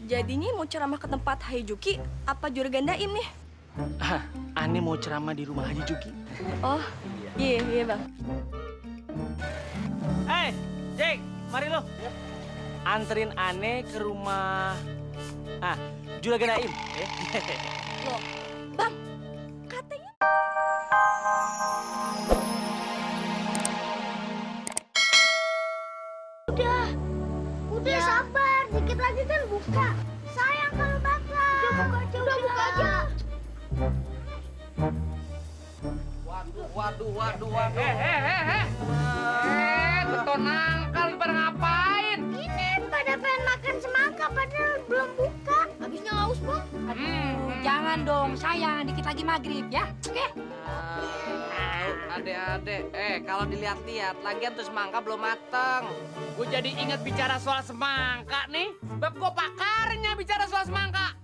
Jadinya mau ceramah ke tempat Haji Juki apa Juragan Daim nih? Ane mau ceramah di rumah Haji Juki. Oh, iya bang. Jake, mari lo. Anterin Ane ke rumah Juragan Daim. Loh, bang, katanya... Udah sabar, dikit lagi kan buka. Sayang kalau batal. Udah buka aja. Waduh. Beton nangkal pada ngapain? Ini pada pengen makan semangka padahal belum buka. Habisnya haus, Bang. Jangan dong, sayang. Dikit lagi maghrib, ya? Oke? Adek-adek, kalau dilihat-lihat, lagian tuh semangka belum mateng. Gue jadi ingat bicara soal semangka nih. Sebab gue pakarnya bicara soal semangka.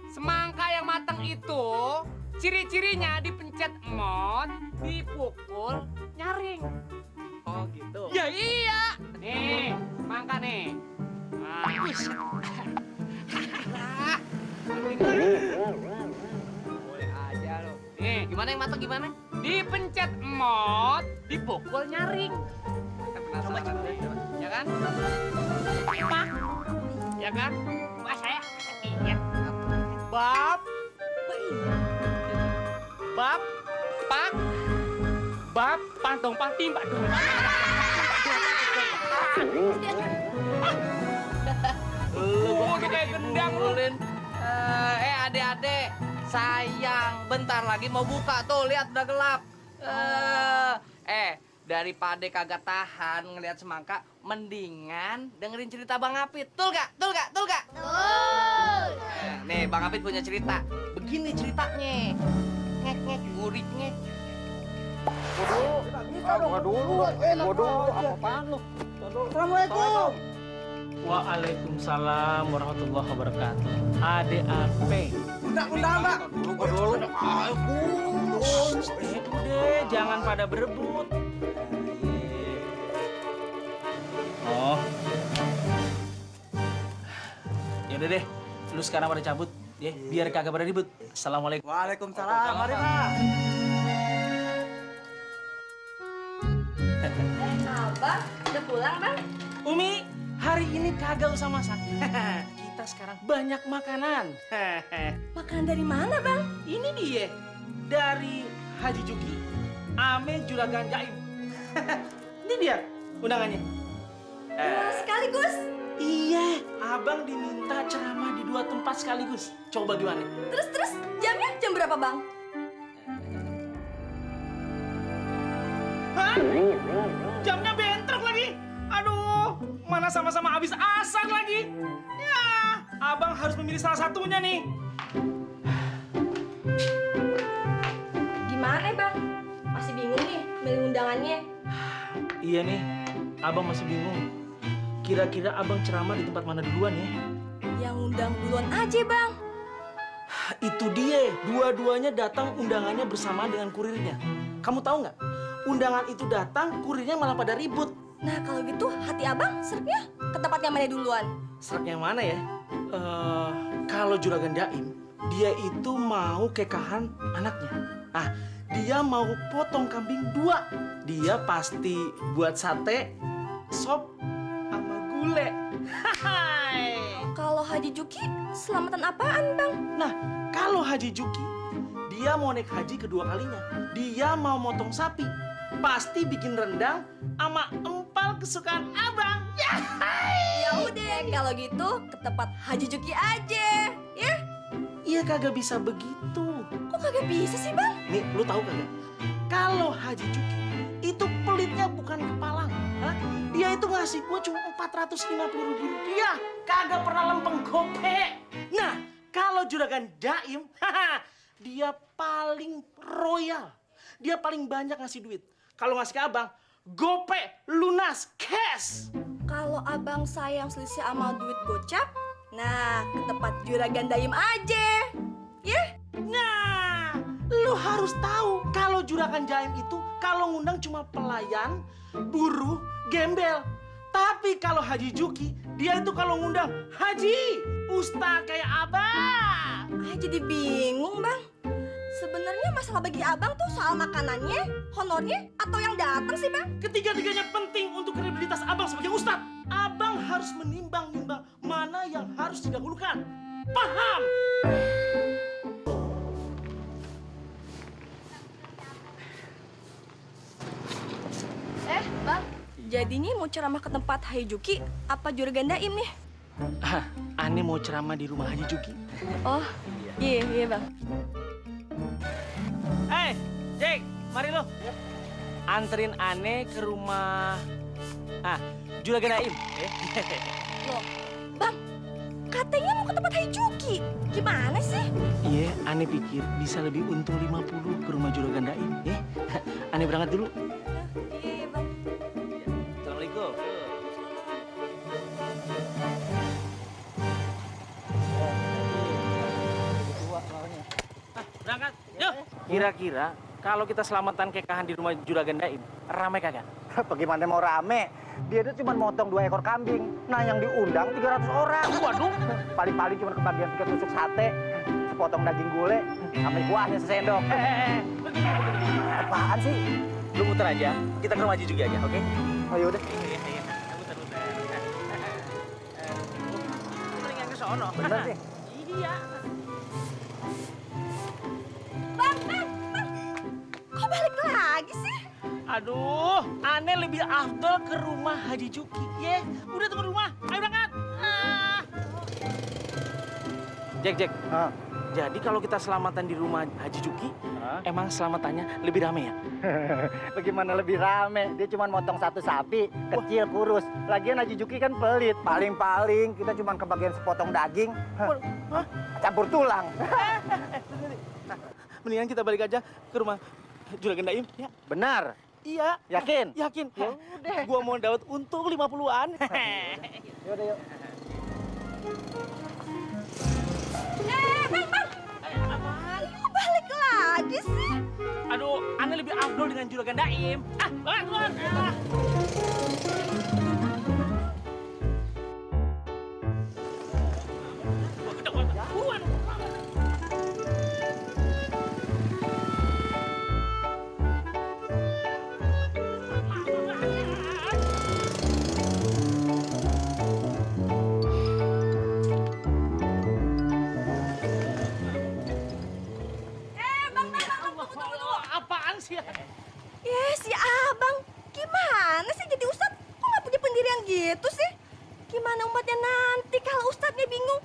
Semangka yang mateng itu ciri-cirinya dipencet emot, dipukul, nyaring. Oh gitu. Ya iya. Nih, semangka nih. Boleh aja lo. Nih, gimana yang mateng gimana? Dipencet emot, dipukul nyaring. Coba. Ya kan? Pak. Ya kan? Wah, saya ingat. Bab. Bab. Pak. Bab, pantong, timba dong. Lu kayak gendang lu. Adek-adek, sayang, bentar lagi mau buka tuh, lihat udah gelap. Daripada kagak tahan ngelihat semangka, mendingan dengerin cerita Bang Apit. Betul gak? Betul. Nih, Bang Apit punya cerita. Begini ceritanya. Ngek, guriknya. Waduh, apaan lu? Assalamualaikum. Waalaikumsalam warahmatullahi wabarakatuh. Ade Ape. Undang, Mbak. Udah, jangan pada berebut. Oh. Yaudah deh, lu sekarang pada cabut, ya, biar kagak pada ribut. Assalamualaikum. Waalaikumsalam. Mari, Pak. Abang, udah pulang bang? Umi, hari ini kagak usah masak. Kita sekarang banyak makanan. Makanan dari mana bang? Ini dia, dari Haji Juki, ame Juragan Jaim. Ini dia undangannya. Wah, sekaligus. Iya, abang diminta ceramah di 2 tempat sekaligus. Coba gimana? Terus, jamnya jam berapa bang? Hah? Jamnya bentrok lagi. Aduh, mana sama-sama habis asar lagi. Ya, abang harus memilih salah satunya nih. Gimana bang? Masih bingung nih milih undangannya? Iya nih, abang masih bingung. Kira-kira abang ceramah di tempat mana duluan ya? Yang undang duluan aja bang. Itu dia, dua-duanya datang undangannya bersama dengan kurirnya. Kamu tahu nggak? Undangan itu datang, kurirnya malah pada ribut. Nah kalau gitu hati abang serpnya ke tempat yang mana duluan? Serak yang mana ya? Kalau Juragan Daim, dia itu mau kekahan anaknya. Dia mau potong kambing 2. Dia pasti buat sate, sop, sama gulai. Kalau Haji Juki selamatan apaan bang? Nah, kalau Haji Juki, dia mau naik haji kedua kalinya. Dia mau motong sapi. Pasti bikin rendang sama empal kesukaan abang. Ya udah kalau gitu ke tempat Haji Juki aja, ya? Iya kagak bisa begitu. Kok kagak bisa sih bang? Nih, lu tahu kagak? Kalau Haji Juki itu pelitnya bukan kepalang. Dia itu ngasih gua cuma 450.000 rupiah. Kagak pernah lempeng gope. Nah, kalau Juragan Daim, dia paling royal. Dia paling banyak ngasih duit. Kalau ngasih ke abang, gope lunas cash. Kalau abang sayang selisih sama duit gocap, nah ke tempat Juragan Daim aja, ya? Nah, lu harus tahu kalau Juragan Daim itu kalau ngundang cuma pelayan, buruh, gembel. Tapi kalau Haji Juki, dia itu kalau ngundang Haji, Ustaz kayak abang. Jadi bingung, Bang. Sebenarnya masalah bagi Abang tuh soal makanannya, honornya, atau yang datang sih, Bang? Ketiga-tiganya penting untuk kredibilitas abang sebagai Ustaz. Abang harus menimbang-nimbang mana yang harus didahulukan. Paham? Bang. Jadinya mau ceramah ke tempat Haji Juki apa Juragan Daim nih? Ane mau ceramah di rumah Haji Juki. Oh, iya, Bang. Jack, mari lo. Anterin Ane ke rumah Juragan Daim. Loh, Bang, katanya mau ke tempat Haji Juki. Gimana sih? Iya, Ane pikir bisa lebih untung 50 ke rumah Juragan Daim. Ane berangkat dulu. Iya, Bang. Assalamualaikum. Berangkat. Yuk. Kira-kira kalau kita selamatan kekahan di rumah Juragan Daim, ramai kagak? Bagaimana mau rame? Dia itu cuma motong 2 ekor kambing. Nah, yang diundang 300 orang. Waduh. Paling-paling cuma kebagian 3 tusuk sate, sepotong daging gulai, sampai kuahnya sesendok. Apaan sih? Lu muter aja, kita ke rumah Haji Juki aja, oke? Oh, yaudah. Muter-muter. Mendingan ke sono. Bener sih. Iya. Bang. Kok balik lagi sih? Aduh, Ane lebih afdol ke rumah Haji Juki. Udah tunggu di rumah. Ayo berangkat. Jack. Jadi kalau kita selamatan di rumah Haji Juki, emang selamatannya lebih rame ya? Bagaimana lebih rame? Dia cuma motong 1 sapi, kecil, kurus. Lagian Haji Juki kan pelit. Paling-paling kita cuma kebagian sepotong daging, campur tulang. Mendingan kita balik aja ke rumah Juragan Daim, ya? Benar. Iya. Yakin? Yakin. Ya udah. Gua mau dapat untung 50-an. Yaudah, yuk. Bang. Kok balik lagi sih? Aduh, Ane lebih afdol dengan Juragan Daim. Bangun. Apaan sih? Si Abang. Gimana sih jadi Ustadz? Kok nggak punya pendirian gitu sih? Gimana umatnya nanti kalau Ustadznya bingung?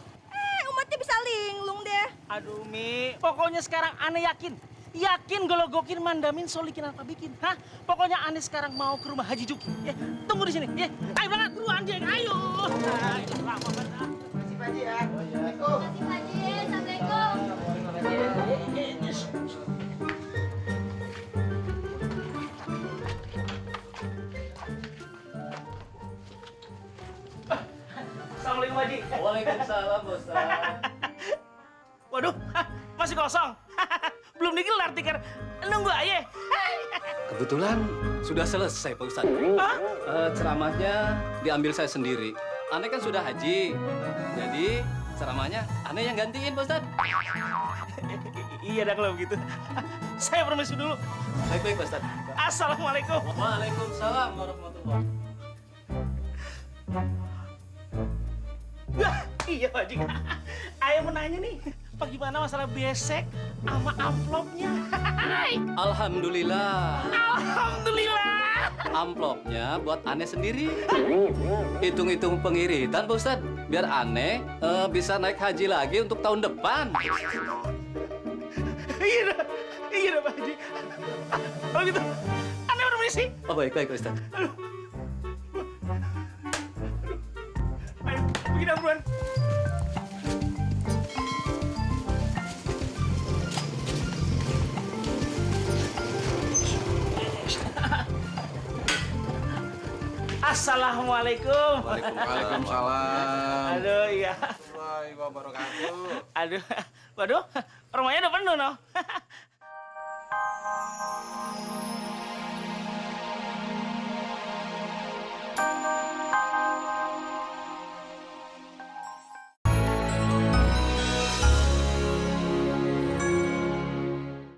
Umatnya bisa linglung deh. Aduh, Mi. Pokoknya sekarang Ane yakin. Yakin gologokin mandamin solikin apa bikin. Pokoknya Ane sekarang mau ke rumah Haji Juki. Tunggu di sini. Ayo berangkat duluan, Jack. Ayo. Lama banget. Masih Pak Haji ya. Terima kasih, Assalamualaikum. Assalamualaikum, Haji. Waalaikumsalam, Ustaz. Waduh, masih kosong. Belum digelar tikar. Nunggu aja. Kebetulan sudah selesai, Pak Ustaz. Ceramahnya diambil saya sendiri. Ane kan sudah haji. Jadi ceramahnya Ane yang gantiin, Pak Ustaz. Iya dah kalau begitu. Saya permisi dulu. Baik-baik, Pak Ustaz. Assalamualaikum. Waalaikumsalam warahmatullahi. Iya, Pak Haji. Ayah mau nanya nih, bagaimana masalah besek sama amplopnya? Alhamdulillah. Alhamdulillah. Amplopnya buat Ane sendiri. Hitung-hitung pengiritan, Pak Ustaz. Biar Ane bisa naik haji lagi untuk tahun depan. Iya dah, Pak Haji. Kalau gitu, Ane permisi. Oh, baik-baik, Pak Ustaz. Ayo, pergi dah buruan. Assalamualaikum. Waalaikumsalam. Aduh, iya. Warahmatullahi wabarakatuh. Waduh, rumahnya udah penuh, no?